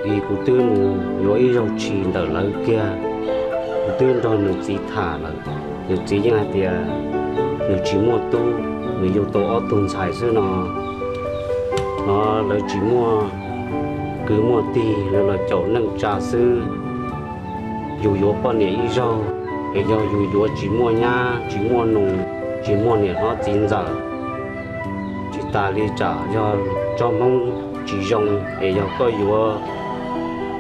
Vim kuv twb mus yuav ib zaug tshis ntawm lawv kiag, kuv twb nrog nws txiv tham lawm. Nws txiv yeej hais tias nws tsis muaj tub, nws yug tau ob tug ntxhais xwb no. Lawv tsis muaj kwv muaj tij, lawv los caum neej tsa xwb. Yus yuav poj niam ib zaug, es yog yus yuav tsis muaj nyab tsis muaj nus, tsis muaj niam hlob txiv ntxawm, tsis tas li tsam yog tsob hmoob tsis zoo, es yog koj yuav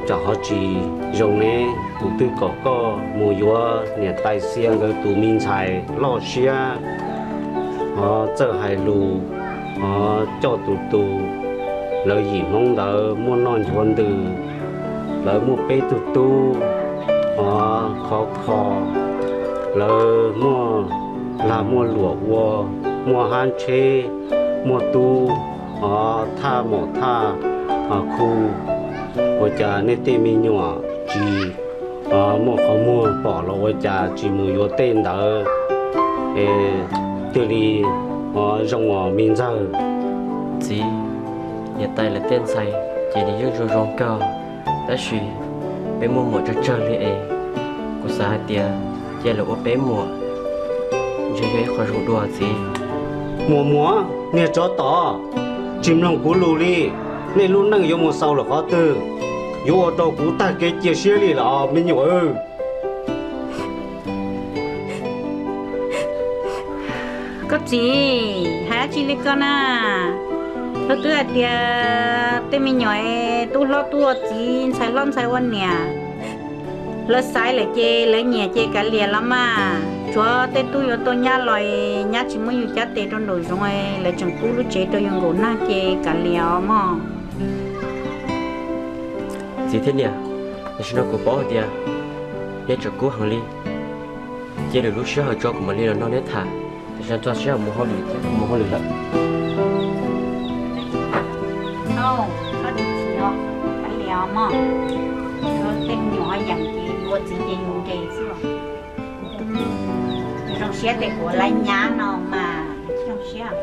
tsam ho tsis zoo ne. Kuv twb kom koj mus yuav niam tais xia nkawd tus me ntxhais loj siab, ho txawj hais lus, ho coj tus tus. Lawv yim hmoob ntawd muaj noj nchuav ntws, lawv muaj peb tug tub, ho khov kho, lawv muaj lag muaj luam ua, muaj hab tsheb, muaj tub, ho thaj mom thaj khu. Ua cas nej tej me nyuam tsis muaj qhov muag pom los ua cas tsis mus yuav tej ntawd, es thiaj li zoo os me ntxawg. Txiv, niam tais lawv tej ntxhais ces nws yeej zoo zoo kawg, tab sis peb muaj muam tsawg tsawg li es kuv xav hais tias cia lawv ua peb muam ntshe yog ib qho zoo dua txiv. Muam muam, niag tsov tom, tsis mloog kuv lus li. Nej lub neej yuav mus xaus lawm qhov twg? Yuav ua rau kuv tag kev cia siab li lawm me nyuam. Koj txiv, hais dab tsi li koj na? Luag twb hais tias tej me nyuam tub hlob tub ua txiv, ntxhais hlob ntxhais ua niam. Lawv xaiv lawm ces lawv nyiam ces kav liam los mas. Tsuav tej tub yuav tau nyab los nyab tsis muab yus cab tes rau nraum zoov, lawv tseem pub lub tsev rau yus nkaum nag ces kav liam os mog. Txiv thiab niam, tam sim no kuv paub hais tias neb tseem kub heev li. Cia lwm lub sij hawm tso kuv mam li los nrog neb tham, tam sim no txog sij hawm mus hauj lwm thiab, kuv mus hauj lwm lawm. Kav liam os mog, tej me nyuam ho yeem ces yus ua txiv ces yus nres xwb. Zoo siab tej kuv lawv nyab no mas zoo siab.